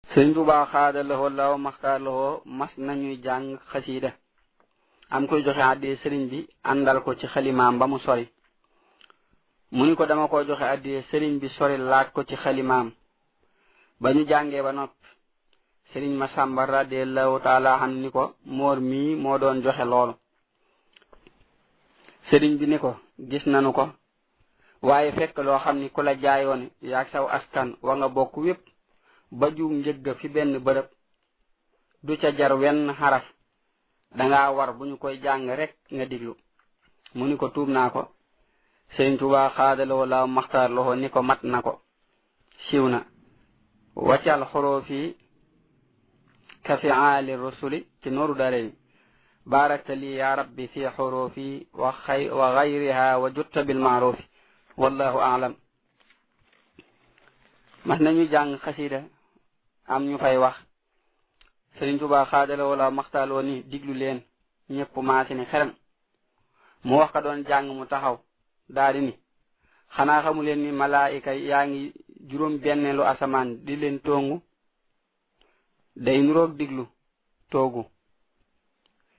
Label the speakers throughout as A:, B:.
A: Sëriñ Tuubaa xaada loxo law maxtaar loxo mas nañuy jàng xasiida am koy joxe àddee sëriñ bi àndal ko ci xalimaam ba mu sori mu ni ko dama ko joxe àddee sëriñ bi sori laaj ko ci xalimaam ba ñu jàngee ba noppi sëriñ Masamba radiyallahu taala xam ni ko moor mii moo doon joxe loolu sëriñ bi ni ko gis nanu ko waaye fekk loo xam ni ku la jaayoon yaag saw askan wa nga bokk wépp ba juum njëgg fi benn bërëb du ca jar wenn xaraf danga war bu ñu koy jàng rek nga diglu mu ni ko tuub naa ko Sëriñ Tuubaa xaadaloo laaw maxtaar loxo ni ko mat na ko siiw na waccal xoroofi ka fi aali rusuli ci nooru dare barakta li ya rabbi fi xoroofi wa gayriha wa jutta bil maarufi wallahu aalam mas nañu jàng xasida am ñu fay wax Sëriñ Tuubaa xaadaloo laaw maxtaarloo ni diglu leen ñëpp maasi ni xeram mu wax ka doon jàng mu taxaw daadi ni xanaa xamu leen ni malaayika yaa ngi juróom benneelu asamaan di leen tongu day nuroog diglu toogu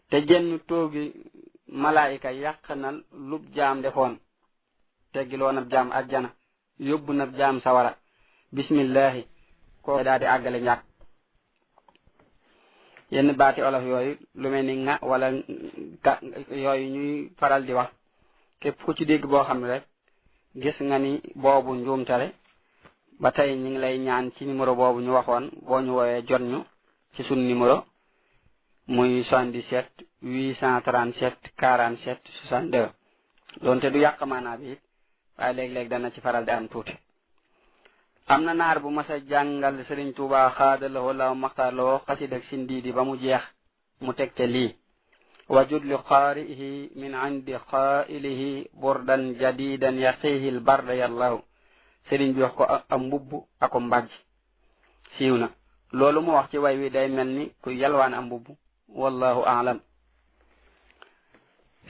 A: te jenn toogi malaayika yàq na lub jaam defoon teggiloo nab jaam ajjana yóbbu nab jaam sawara bismillahi ko daal di àggale ñàkk yenn baati olof yooyu lu mel ni nga wala ka yooyu ñuy faral di wax képp ku ci dégg boo xam ne rek gis nga ni boobu njuumtale ba tey ñu ngi lay ñaan ci numéro boobu ñu waxoon boo ñu woowee jot ñu ci sun numéro muy 77 837 47 62 doonte du yàq maanaa bi it waaye léeg-léeg dana ci faral di am tuuti am na naar bu mas a jàngal Sëriñ Tuubaa xaadaloo law maxtaarloo xasid ak sindiidi ba mu jeex mu teg te lii wajud li qaari'ihi min indi qaa'ilihi burdan jadidan yaqihi lbarda yallahu sëriñ bi wax ko am mbubb ako mbàjj siiw na loolu mu wax ci way wi day mel ni ku yalwaan am mbubb wallahu aalam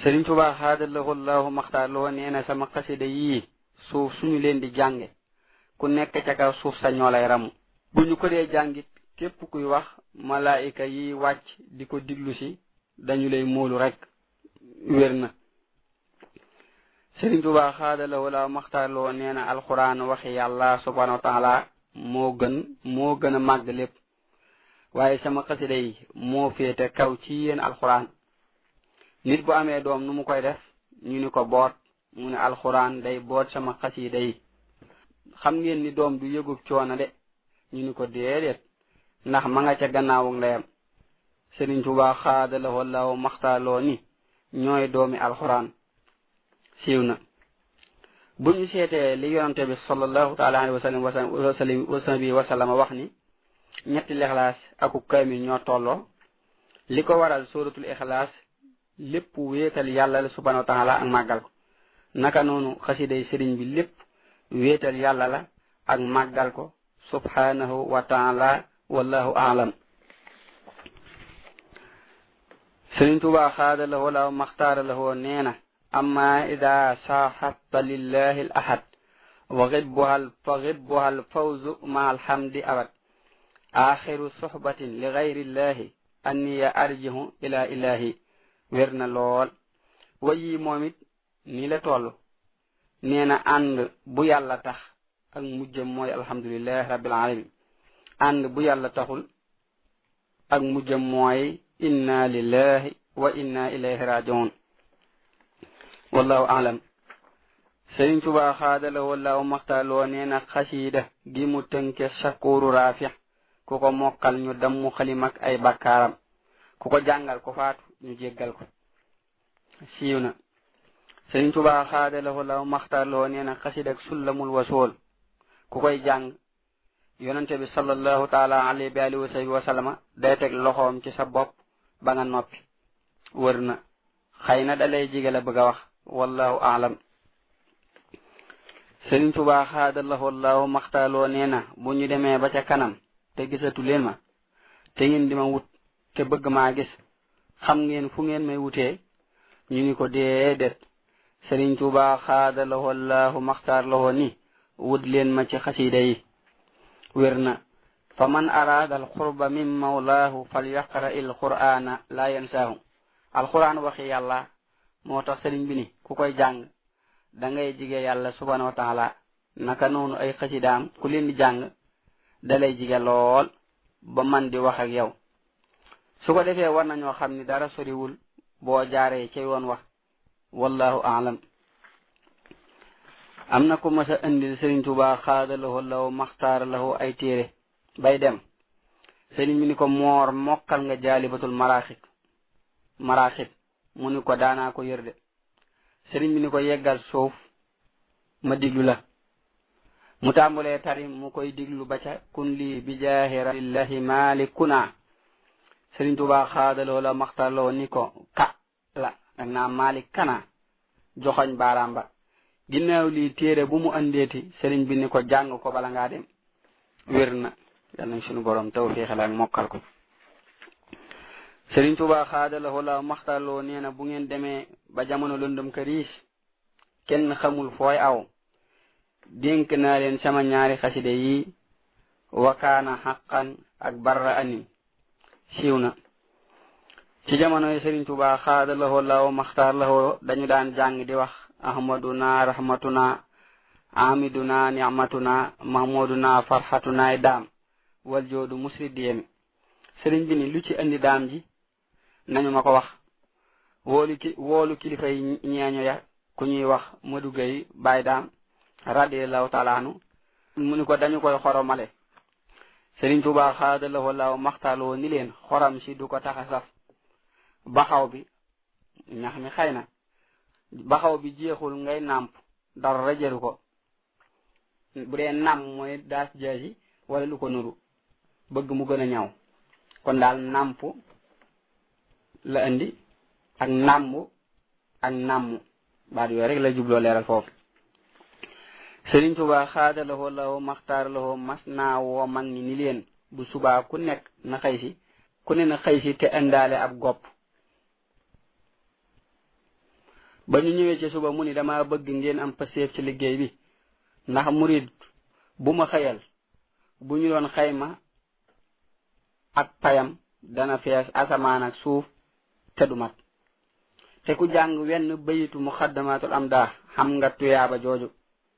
A: Sëriñ Tuubaa xaadaloo law maxtaarloo nee na sama xasida yii suuf suñu leen di jànge ku nekk ca kaw suuf sa ñoo lay ramu bu ñu ko dee jàngit képp kuy wax malaayika yi wàcc di ko diglu si dañu lay móolu rek wér na Sëriñ Tuubaa xaadaloo la maxtaarloo nee na alxuraan waxi yàlla subhanahu wa taala moo gën a màgg lépp waaye sama xasida yi moo féete kaw ci yéen alxuraan nit bu amee doom nu mu koy def ñu ni ko boot mu ne alxuraan day boot sama xasida yi xam ngeen ni doom du yëgub coono de ñu ni ko déedéet ndax ma nga ca gannaawu ndeyam Sëriñ Tuubaa xaadaloo law maxtaarloo ni ñooy doomi alxuraan siiw na bu ñu seetee li yonante bi sallallahu taala alayhi wa sallam wax ni ñetti lixlaas aku kaamil ñoo tolloo li ko waral suratul ixlaas lépp wéetal yàlla la subhanahu wa taala ak màggal ko naka noonu xasiday sëriñ bi lépp wéetal yàlla la ak màggal ko subhanahu wa taala wallahu aalam Sëriñ Tuubaa xaadaloo law maxtaaraloo nee na amma ida saaxabta lillahi al ahad wa xibbuha al fawzu ma alhamdi abad axiru soxbatin li gayrillahi anniya arjihu ila ilahi wér na lool wayi moom it nii la toll nee na ànd bu yàlla tax ak mujjam mooy alhamdulillahi rabbil alamin ànd bu yàlla taxul ak mujjam mooy inna lillahi wa inna ilayhi rajiun wallahu aalam Sëriñ Tuubaa xaadaloo law maxtaarloo nee na xasiida gi mu tënke sakuru raafix ku ko mokkal ñu dammu xalimak ay bakkaaram ku ko jàngal ko faatu ñu jéggal ko siiw na Sëriñ Tuubaa xaadaloo law maxtaarloo nee na xasiida ak sullamul wasool ku koy jàng yonante bi sallallahu taala alayhi wa sallam day teg loxoom ci sa bopp ba nga noppi wër na xëy na dalay jige la bëgg a wax wallahu aalam Sëriñ Tuubaa xaadaloo law maxtaarloo nee na bu ñu demee ba ca kanam te gisatu leen ma te ngeen di ma wut te bëgg maa gis xam ngeen fu ngeen may wutee ñu ni ko déedéet Sëriñ Tuubaa xaadaloo law maxtaarloo ni wut leen ma ci xasiida yi wér na fa man arada al qurba min mawlaahu falyaqra il qur'ana la yansaahu alquran waxi yàlla moo tax sëriñ bi ni ku koy jàng da ngay jige yàlla subhanahu wa taala naka noonu ay xasidaam ku leen di jàng dalay jige lool ba man di wax ak yow su ko defee war nañoo xam ni dara soriwul boo jaaree ca yoon wax wallahu aalam am na ku mas a indil Sëriñ Tuubaa xaadalahu law maxtaar lahu ay téere bay dem sëriñ bi ni ko moor mokkal nga jaalibatul maraaxib mu ni ko daanaa ko yër de sëriñ bi ni ko yeggal suuf ma diglu la mu tàmbulee tari mu koy diglu ba ca kun lii bi jaahi rasulillahi maalikuna Sëriñ Tuubaa xaadaloo la maxtarloo ni ko ka la ak naa maalik kana joxoñ baaraam ba ginnaaw lii téere bu mu andeeti sëriñ bi ni ko jàng ko bala ngaa dem wér na yal nañ sunu borom tawfiixal ak mokkal ko Sëriñ Tuubaa xaadaloo la maxtarloo nee na bu ngeen demee ba jamono lëndëm këriis kenn xamul fooy aw dénk naa leen sama ñaari xaside yi wakaana xaqan ak barra anin siiw na ci jamono yi Sëriñ Tuubaa xaadaloo law maxtaar lahoo dañu daan jàng di wax ahmaduna rahmatuna amiduna ni'matuna mahmuduna farhatuna daam wal joodu musri diyemi sëriñ bi ni lu ci andi daam ji nañu ma ko wax woolu kilifa yi ñeeño ya ku ñuy wax Madu Gay Baay Daam radiyallahu taala anu mu ni ko dañu koy xoromale Sëriñ Tuubaa xaadaloo law maxtaloo ni leen xoram si du ko tax a saf baxaw bi ñax mi xëy na baxaw bi jeexul ngay nàmp dara jëru ko bu dee nàmm mooy daas jaasi wala lu ko nuru bëgg mu gën a ñaw kon daal nàmp la indi ak nàmbu ak nàmm baat yooyu rek la jubloo leeral foofu Sëriñ Tuubaa xaadaloo law maxtaar lahoo mas naa woo mag ñi ni leen bu subaa ku nekk na xëy si ku ne na xëy si te indaale ab gopp ba ñu ñëwee ci suba mu ni dama bëgg ngeen am paseef ci liggéey bi ndax murid bu ma xëyal bu ñu doon xayma ak payam dana fees asamaan ak suuf te du mat te ku jàng wenn bayitu muxaddamatul am daa xam nga tuyaaba jooju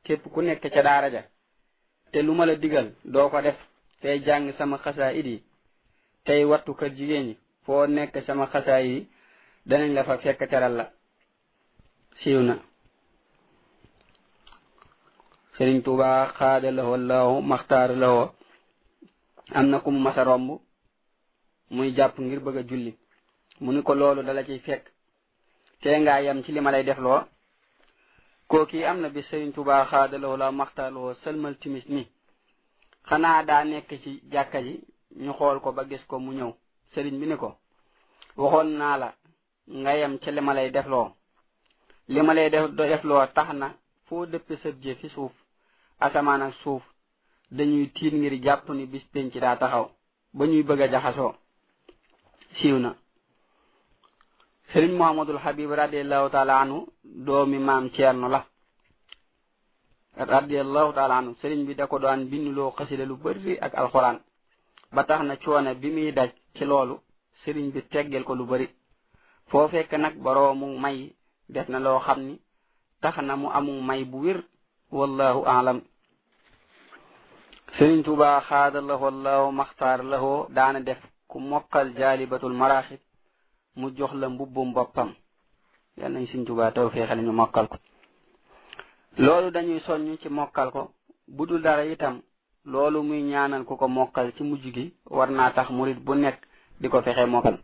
A: képp ku nekk ca daara ja te lu ma la digal doo ko def tey jàng sama xasaayid yi tey wattu kër jigéen ñi foo nekk sama xasaayid yi danañ la fa fekk teral la siiw na Sëriñ Tuubaa xaadaloo law maxtaar lahoo am na ku mu masa romb muy jàpp ngir bëgg a julli mu ni ko loolu dala ciy fekk te ngaa yem ci li ma lay def loo kooki am na bi Sëriñ Tuubaa xaadaloo law maxtaar lahoo sëlmal timis ni xanaa daa nekk ci jàkka ji ñu xool ko ba gis ko mu ñëw sëriñ bi ni ko waxoon naa la nga yem ci li ma lay def loo li ma lay def loo tax na foo dëppe sëb jë fi suuf asamaan ak suuf dañuy tiit ngir jàpp ni bis penc daa taxaw ba ñuy bëgg a jaxasoo siiw na Sëriñ Muhammadul Habib radiyallahu taala anhu doomi maam Ceerno la radiyallahu taala anhu sëriñ bi da ko daan binduloo xasida lu bëri ak alxuraan ba tax na coono bi muy daj ci loolu sëriñ bi teggel ko lu bëri foo fekk nag boroomu may def na loo xam ni tax na mu amu may bu wér wallahu aalam Sëriñ Tuubaa xaadaloo law maxtaar lahoo daana def ku mokkal jaalibatul maraaxib mu jox la mbubbum boppam yal nañ Sëriñ Tuubaa tawfeexal ñu mokkal ko loolu dañuy soññ ci mokkal ko bu dul dara itam loolu muy ñaanal ku ko mokkal ci mujj gi war naa tax murid bu nekk di ko fexe mokkal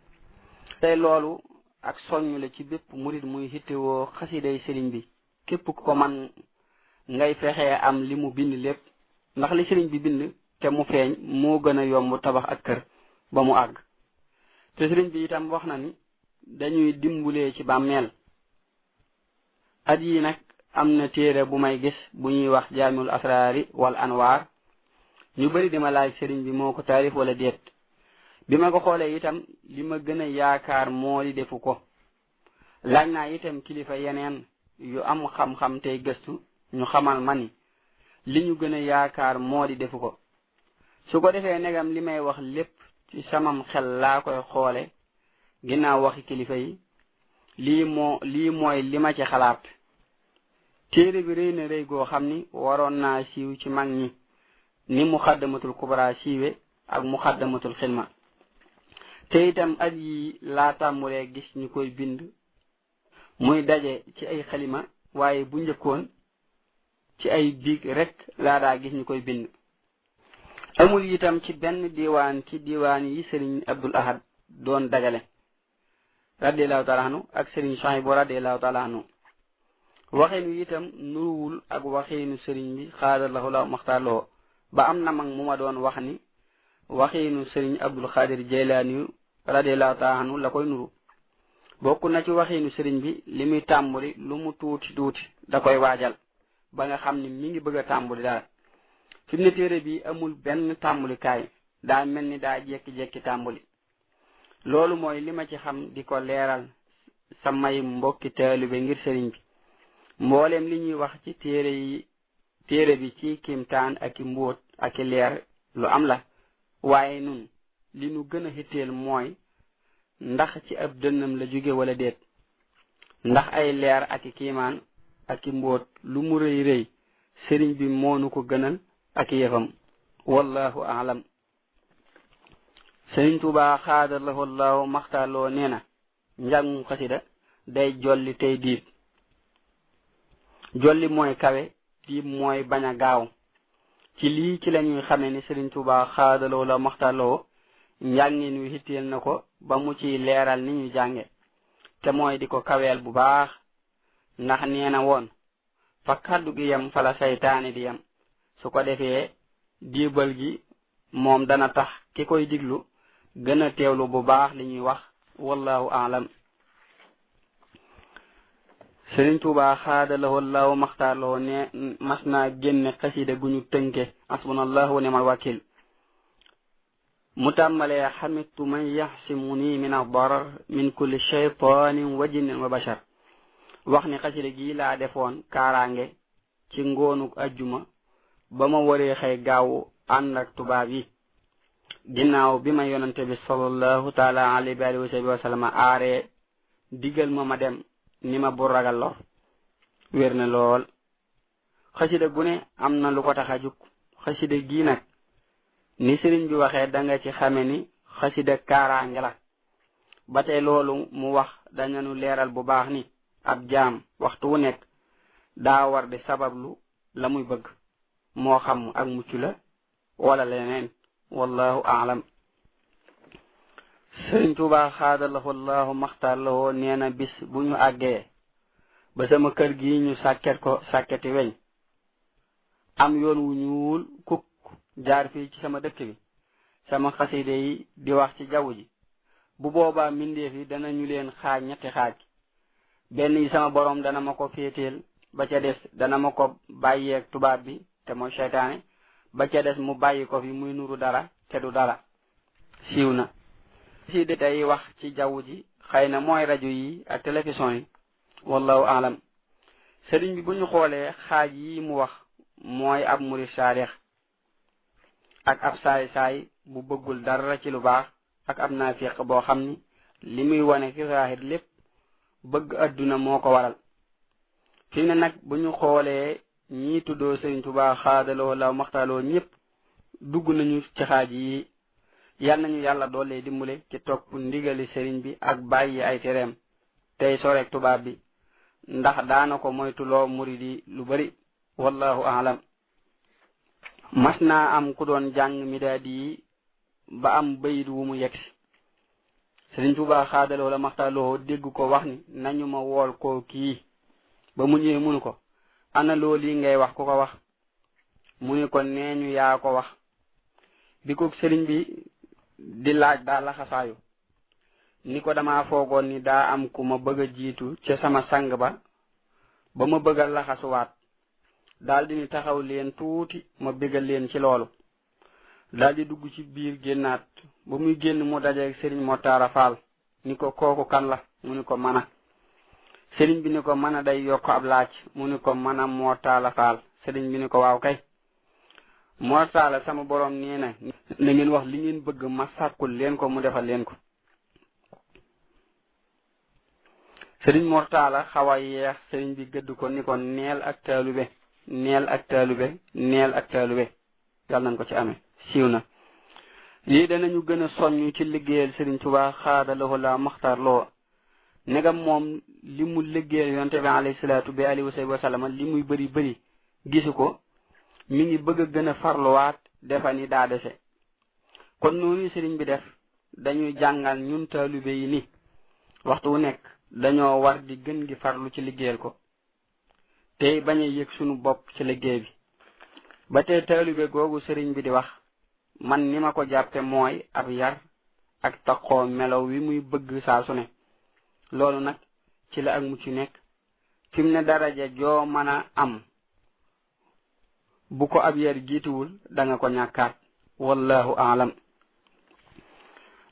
A: tey loolu ak soññ la ci bépp murid muy hittewoo xasiday sëriñ bi képp ku ko man ngay fexe am li mu bind lépp ndax li sëriñ bi bind te mu feeñ moo gën a yomb tabax ak kër ba mu àgg te sëriñ bi itam wax na ni dañuy dimbulee ci bàmmeel at yi nag am na téere bu may gis bu ñuy wax jaamiul asraari wal anwaar ñu bari dima laaj sëriñ bi moo ko taarif wala déet bi ma ko xoolee itam li ma gën a yaakaar moo di defu ko laaj naa itam kilifa yeneen yu am xam-xam tey gëstu ñu xamal ma ni li ñu gën a yaakaar moo di defu ko su ko defee negam li may wax lépp ci samam xel laa koy xoole ginnaaw waxi kilifa yi lii mooy li ma ci xalaat. téere bi rëy na rëy goo xam ni waroon naa siiw ci mag ñi ni muxaddamatul kubra siiwe ak muxaddamatul xidma. te itam at yi laa tàmmulee gis ñu koy bind muy daje ci ay xalima, waaye bu njëkkoon ci ay biig rek laa daa gis ñu koy bind. amul itam ci benn diwaan ci diwaan yi sëriñ Abdul Ahad doon dajale radiyallahu taala anhu ak sëriñ Suhaybu radiyallahu taala anhu. waxeenu itam nuruwul ak waxeenu sëriñ bi xaadallahu la maxtaarloo ba am na mag mu ma doon wax ni waxeenu sëriñ Abdul Xaadir Jaylaani radiyallahu taala anhu la koy nuru. bokk na ci waxeenu sëriñ bi li muy tàmbali lu mu tuuti tuuti da koy waajal ba nga xam ni mi ngi bëgg a tàmbali daal. fi mu ne téere bi amul benn tàmbalikaay, daa mel ni daa jekki-jekki tàmbali. loolu mooy li ma ci xam di ko leeral samay mbokki taalibe ngir sëriñ bi. mboolem li ñuy wax ci téere bi ci kimtaan ak i mbóot ak i leer lu am la, waaye nun li nu gën a xitteel mooy ndax ci ab dënnam la jóge wala déet. ndax ay leer ak i kiimaan ak i mbóot lu mu rëy rëy sëriñ bi moonu ko gënal ak yëfam. wallahu aalam. sëriñ Tuubaa xaadallahu allahu maxtaaloo nee na njàngum xasida day jolli tey diib. jolli mooy kawe, diib mooy bañ a gaaw. ci lii ci la ñuy xamee ni sëriñ Tuubaa xaadaloo la maxtaaloo njàngin wi hitteel na ko ba mu ciy leeral ni ñu jànge, te mooy di ko kaweel bu baax. ndax nee na woon fa kàddu gi yem fa la saytaane di yem. su ko defee diibal gi moom dana tax ki koy diglu gën a teewlu bu baax li ñuy wax. wallahu aalam. sëriñ Tuubaa xaadalahoo allahu maxtaarloo ne mas naa génne xasida gu ñu tënke asbunallahu wa ni'mal wakil. mu tàmbalee xamitu man yaxsimuni min ad-darar min kulli shaytanin wa jinnin wa bashar. wax ni xasida gi laa defoon kaaraange ci ngoonu ajjuma ba ma waree xëy gaaw ànd ak tubaab yi, ginnaaw bi ma yonante bi sallallahu taala alayhi wa sallam aaree digal ma dem ni ma bu ragal lor. wér na lool. xasida gu ne am na lu ko tax a jug. xasida gi nag ni sëriñ bi waxee da nga ci xame ni xasida kaaraange la. ba tey loolu mu wax dañu leeral bu baax ni ab jaam waxtu wu nekk daa war di sabablu la muy bëgg, moo xam ak mucc la wala leneen. wallahu aalam. sëriñ Tuubaa xaadalahu allahu maxtaarlahoo nee na bis bu ñu àggee ba sama kër gi ñu sàkket ko sàkketi weñ, am yoon wu ñuul kuk jaar fii ci sama dëkk bi, sama xaside yi di wax ci jaww ji. bu boobaa mbindeef yi danañu leen xaaj ñetti xaaj. benn yi sama borom dana ma ko féeteel, ba ca des dana ma ko bàyyeeg tubaab bi te mooy seytaane, ba ca des mu bàyyi ko fi muy nuru dara te du dara. siiw na. si day wax ci jaww ji xëy na mooy rajo yi ak télévision yi. wallahu aalam. sëriñ bi bu ñu xoolee xaaj yi mu wax mooy ab murid saalix ak ab saay-saay bu bëggul dara ci lu baax ak ab naafiq boo xam ni li muy wane fi zaahir lépp bëgg adduna moo ko waral. fi ne nag bu ñu xoolee ñii tuddoo sëriñ Tuubaa xaadaloo la maxtaaloo ñëpp dugg nañu ci xaaj yi. yal nañu yàlla doole dimbale ci topp ndigali sëriñ bi ak bàyyi ay tereem tey soreek tubaab bi, ndax daana ko moytuloo murid yi lu bari. wallahu aalam. mas naa am ku doon jàng midaadi yi ba am bayit wu mu yegsi. sëriñ Tuubaa xaadaloo la maxtaaloo dégg ko wax ni nañu ma wool ko kii. ba mu ñëwee munu ko ana loolu yi ngay wax ku ko wax. mu ni ko nee ñu yaa ko wax. bi ko sëriñ bi di laaj daa laxasaayu ni ko dama foogoon ni daa am ku ma bëgg a jiitu ca sama sang ba ma bëgg a laxasuwaat. daldi ni taxaw leen tuuti ma bégal leen ci loolu. daldi dugg ci biir génnaat. ba muy génn mu dajeeg sëriñ Motaara Faal ni ko kooku kan la. mu ni ko mana. sëriñ bi ni ko mana day yokk ab laaj. mu ni ko mana Motaara Faal. sëriñ bi ni ko waaw kay. Mortala sama borom nee na ngeen wax li ngeen bëgg ma sàkkul leen ko mu defal leen ko. sëriñ Mortala xaw a yeex sëriñ bi gëdd ko ni ko neel ak taalube neel ak taalube neel ak taalube yàlla nañ ko ci amee siiw na. lii danañu gën a soññ ci liggéeyal sëriñ Tuubaa xaada lahu la maxtaar loo negam moom li mu liggéeyal yonte bi alayhi salaatu bi alihi wa sallam li muy bëri gisu ko mi ngi bëgg a gën a farluwaat defa ni daa dese. kon noonu sëriñ bi def dañuy jàngal ñun taalube yi ni waxtu wu nekk dañoo war di gën gi farlu ci liggéeyal ko tey bañ a yëg sunu bopp ci liggéey bi. ba tey taalube googu sëriñ bi di wax man ni ma ko jàppe mooy ab yar ak taqoo melaw wi muy bëgg saa su ne. loolu nag ci la ak mucc nekk fi mu ne daraja joo mën a am bu ko ab yar jiituwul da nga ko ñàkkaat wallahu aalam.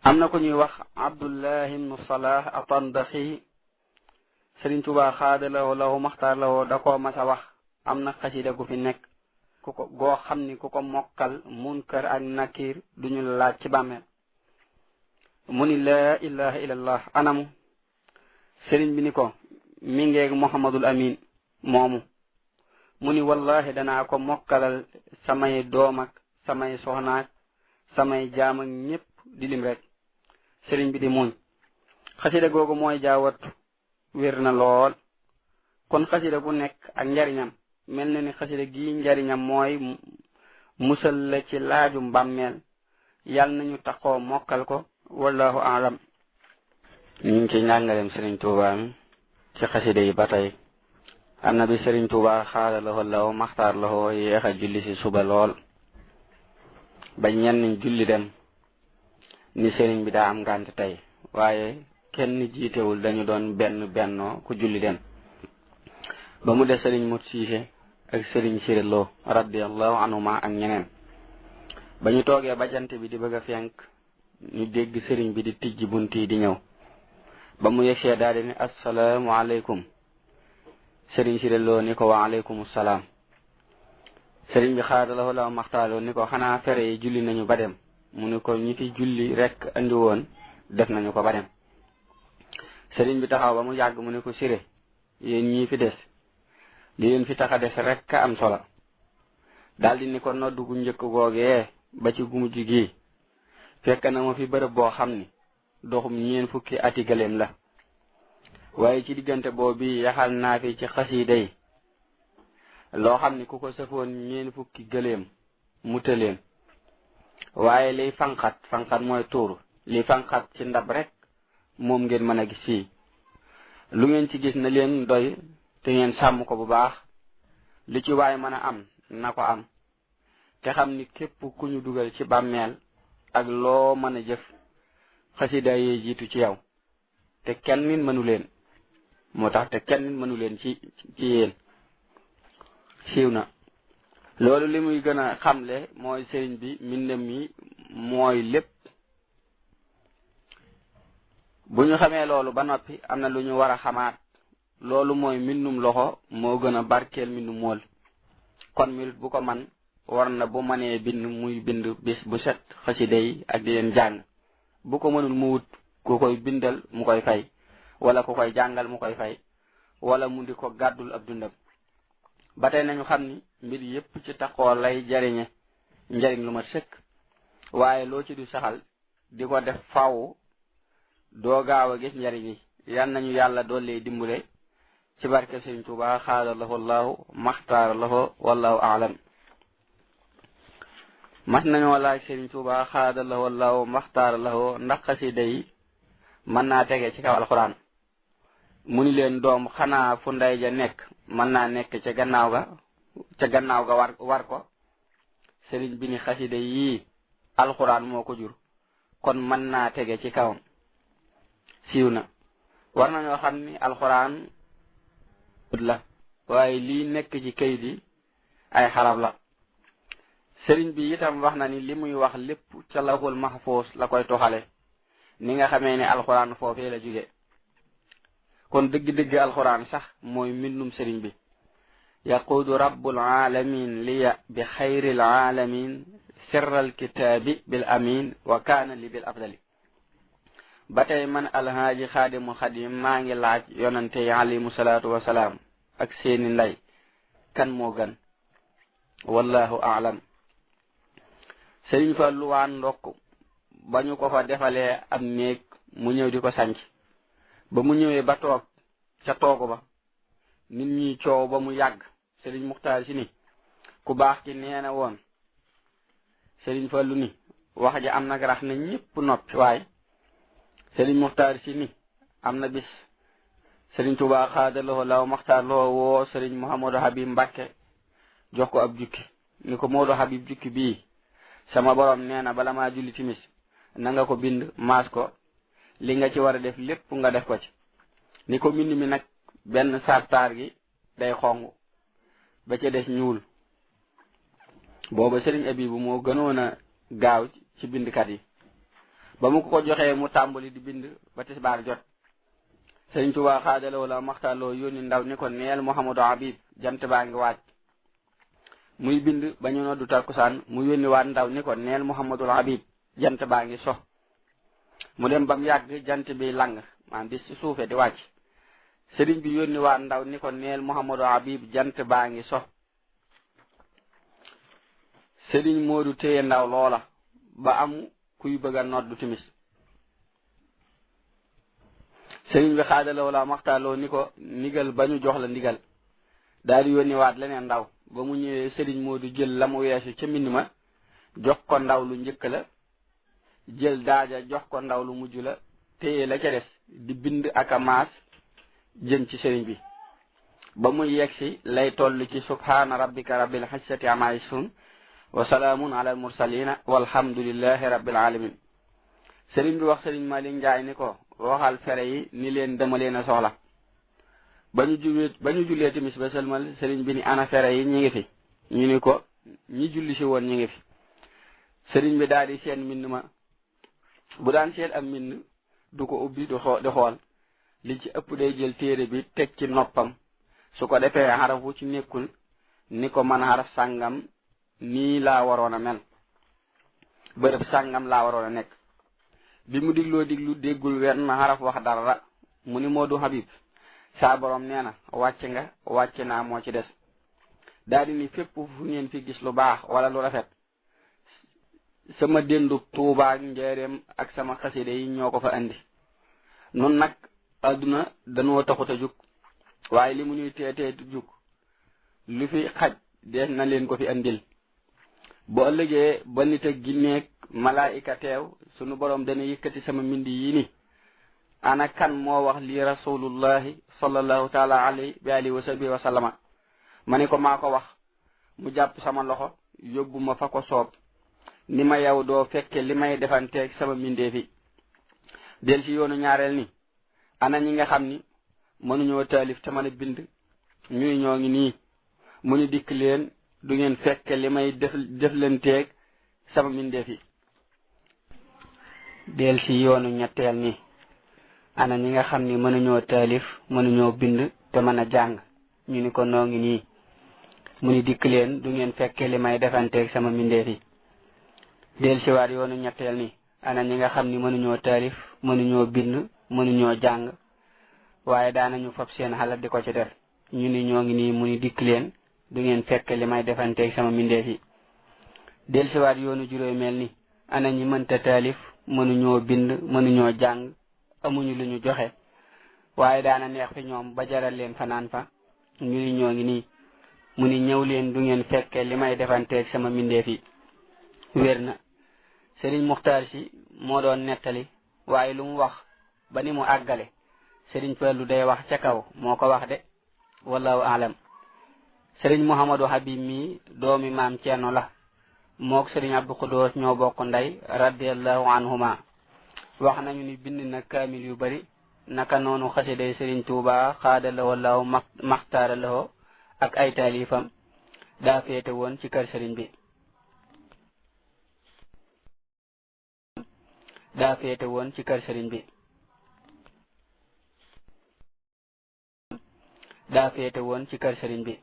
A: am na ko ñuy wax Abdullah ibnu Salah Atandaxi sëriñ Tuubaa xaada lahu maxtaar lahu da koo mas a wax am na xasida gu fi nekk ku ko goo xam ni ku ko mokkal munkar ak nakir duñu laaj ci bàmmeel. mu ni laa ilaha illallah anamu sëriñ bi ni ko mi ngeeg Muhammadul Amin moomu. mu ni wallahi danaa ko mokkalal samay doom ak samay soxnaak samay jaam ak ñépp di lim rek. sëriñ bi di muñ. xasida googu mooy jaawattu wér na lool. kon xasida bu nekk ak njariñam mel na ni xasida gi njariñam mooy musal la ci laaju mbàmmeel yàlla nañu taxoo mokkal ko wallahu aalam. ñu ngi ci njàngaleem sëriñ Tuubaa mi ci xasida yi ba tey am na bi sëriñ Tuubaa xaada lahu maxtaar lahu yéex a julli si suba lool ba ñenn julli dem ni sëriñ bi daa am ngànt tey waaye kenn jiitewul dañu doon bennoo ku julli dem ba mu des sëriñ Mut Siise ak sëriñ Siré Lo radiyallahu anhuma ak ñeneen. ba ñu toogee ba jant bi di bëgg a fenk ñu dégg sëriñ bi di tijji bunt yi di ñëw ba mu yegsee daal di ne assalaamu aleykum sëriñ Siré Lo ni ko wa aleykum salaam. sëriñ bi xaada lahu la maxtaaloo ni ko xanaa fere yi julli nañu ba dem mu ni ko ñi fi julli rek andi woon def nañu ko ba dem. sëriñ bi taxaw ba mu yàgg mu ni ko Siré yéen ñii fi des li leen fi tax a des rek ka am solo daldi ni ko noddu gu njëkk googee ba ci gu mujj gi fekk na ma fi bërëb boo xam ni doxum ñeen fukki ati gëléem la waaye ci diggante boobu yaxal naa fi ci xasiida yi loo xam ni ku ko sëfoon ñeen fukki gëléem mu tëleen waaye liy fanqat mooy tuur li fanqat ci ndab rek moom ngeen mën a gis fii lu ngeen ci gis na leen doy te ngeen sàmm ko bu baax li ci waay mën a am na ko am te xam ni képp ku ñu dugal ci bàmmeel ak loo mën a jëf xasida yee jiitu ci yow te kenn nit mënu leen moo tax te kenn nit mënu leen ci yéen siiw na. loolu li muy gën a xamle mooy sëriñ bi mbindam mi mooy lépp. bu ñu xamee loolu ba noppi am na lu ñu war a xamaat loolu mooy mbindum loxo moo gën a barkeel mbindum mool. kon minute bu ko man war na bu mënee bind muy bind bis bu set xasida yi ak di leen jàng bu ko mënul mu wut ku koy bindal mu koy fay wala ku koy jàngal mu koy fay wala mu di ko gàddul ab dundam. ba tey nañu xam ni mbir yépp ci taxoo lay jariñe njariñ lu ma sëkk waaye loo ci du saxal di ko def faaw doo gaaw a gis njariñ yi. yan nañu yàlla doole dimbule ci barke Sëriñ Tuubaa xaada lahu llahu maxtaar lahu wallahu aalam. mas nañoo laaj Sëriñ Tuubaa xaada lahu llahu maxtaar lahu ndax xasida yi mën naa tege ci kaw alxuraan mu ni leen doom xanaa fu ndey ja nekk mën naa nekk ca gannaaw ga war ko. sëriñ bi ni xasida yii alxuraan moo ko jur kon mën naa tege ci kawam. siiw na. war nañoo xam ni alxuraan la waaye lii nekk ci kayit yi ay xarab la. sëriñ bi itam wax na ni li muy wax lépp ca lawhul mahfuus la koy toxale ni nga xamee ne alxuraan foofee la jóge kon dëgg-dëgg alxuraan sax mooy mbindum sëriñ bi yaquudu rabbul alamin liya bi xayril alamin sirral kitaabi bil amin wa kaana li bil afdali. ba tey man alhaaji xaadimul xadim maa ngi laaj yonante yi alayhimu salaatu wasalaam ak seeni nday kan moo gën wallahu aalam. Sëriñ Fallu waan ndokk ba ñu ko fa defalee am néeg mu ñëw di ko sanc ba mu ñëwee ba toog ca toogu ba nit ñi coow ba mu yàgg Sëriñ Muxtaar Si ni ku baax ki nee na woon Sëriñ Fallu ni wax ji am nag rax na ñëpp noppi waaye Sëriñ Muxtaar Si ni am na bis Sëriñ Tuubaa xaadaloo law maxtaar loo woo Sëriñ Mouhamadou Habib Mbàkke jox ko ab jukki ni ko Modou Habib jukki bii sama borom nee na bala maa julli timis na nga ko bind maas ko li nga ci war a def lépp nga def ko ci ni ko mbind mi nag benn sartaar gi day xong ba ca des ñuul. booba Sëriñ Abibu moo gënoon a gaaw ci bindkat yi ba mu ko joxee mu tàmbali di bind ba tisbaar jot Sëriñ Tuubaa xaadaloo la maxtaaloo yónni ndaw ni ko neel Mouhamadou Habib jant baa ngi waaj muy bind ba ñu noddu takkusaan mu yónni waat ndaw ni ko neel Mouhamadou Habib jant baa ngi so. mu dem ba mu yàgg jant bi lang maanaam di suufe di wàcc sëriñ bi yónni waat ndaw ni ko neel Mouhamadou Habib jant baa ngi so. Sëriñ Moodu téye ndaw loola ba am kuy bëgg a noddu timis sëriñ bi xaadaloo la maxtaaloo ni ko ndigal ba ñu jox la ndigal daal di yónni waat leneen ndaw ba mu ñëwee Sëriñ Moodu jël la mu weesu ca mbind ma jox ko ndaw lu njëkk la jël daaja jox ko ndaw lu mujj la téye la ca des di bind ak a maas jëm ci sëriñ bi ba muy yegsi lay toll ci subhaana rabbika rabbil izzati ammaa yasifuun wa salaamun ala al mursalina walhamdulillahi rabbil alamin. sëriñ bi wax Sëriñ Malick Njaay ni ko waxal fere yi ni leen dama leen a soxla. ba ñu jullee timis ba sëlmal sëriñ bi ni ana fere yi ñi ngi fi ñu ni ko ñi julli si woon ñi ngi fi. sëriñ bi daal di seen mbind ma bu daan seen am mbind du ko ubbi di xool li ci ëpp day jël téere bi teg ci noppam su ko defee xaraf wu ci nekkul ni ko man xaraf sàngam nii laa waroon a mel bërëb sàngam laa waroon a nekk. bi mu diglu déggul wenn xaraf wax dara mu ni Modou Habib saa borom nee na wàcc naa moo ci des. daal di ni fépp fu ngeen fi gis lu baax wala lu rafet sama déndub Tuubaa Njaaréem ak sama xaside yi ñoo ko fa andi. nun nag adduna dañoo taxut a jug waaye li mu ñuy teetee jug lu fi xaj dees na leen ko fi andil. bu ëllëgee ba nit ak ginneeg malaayika teew sunu borom dana yëkkati sama mbind yi ni ana kan moo wax li rasulullahi sallallahu taala alayhi wa alihi wa sahbihi wa sallama. ma ni ko maa ko wax mu jàpp sama loxo yóbbu ma fa ko soob ni ma yow doo fekke li may defanteeg sama mbindee fi. del ci yoonu ñaareel ni ana ñi nga xam ni mënuñoo taalif te mën a bind ñuy ñoo ngi nii mu ni dikk leen du ngeen fekke li may deflanteeg sama mbindee fi. del ci yoonu ñetteel ni ana ñi nga xam ni mënuñoo taalif mënuñoo bind te mën a jàng ñu ni ko noo ngi nii mu ni dikk leen du ngeen fekke li may defanteeg sama mbindee fi. del ci waat yoonu ñetteel ni ana ñi nga xam ni mënuñoo taalif mënuñoo bind mënuñoo jàng waaye daanañu fab seen xalaat di ko ci def ñu ni ñoo ngi nii mu ni dikk leen du ngeen fekk li may defanteeg sama mbindeef yi. del ci waat yoonu juróomeel ni ana ñi mënta taalif mënuñoo bind mënuñoo jàng amuñu lu ñu joxe waaye daana neex fi ñoom ba jaral leen fanaan fa ñu ni ñoo ngi nii mu ni ñëw leen du ngeen fekke li may defanteeg sama mbindeef yi. wér na Sëriñ Muxtaar Si moo doon nettali waaye lu mu wax ba ni mu àggale Sëriñ Fallu day wax ca kaw moo ko wax de wallahu alam. Sëriñ Mouhamadou Habib mi doomi maam Ceerno la mook Sëriñ Abdu Xudoos ñoo bokk ndey radiyallahu anhuma. wax nañu ni bind na kaamil yu bari naka noonu xasiday Sëriñ Tuubaa xaadalawoo law maxtaara lawoo ak ay taalifam daa féete woon ci kër sëriñ bi. daa féete woon ci kër sëriñ bi. daa féete woon ci kër sëriñ bi.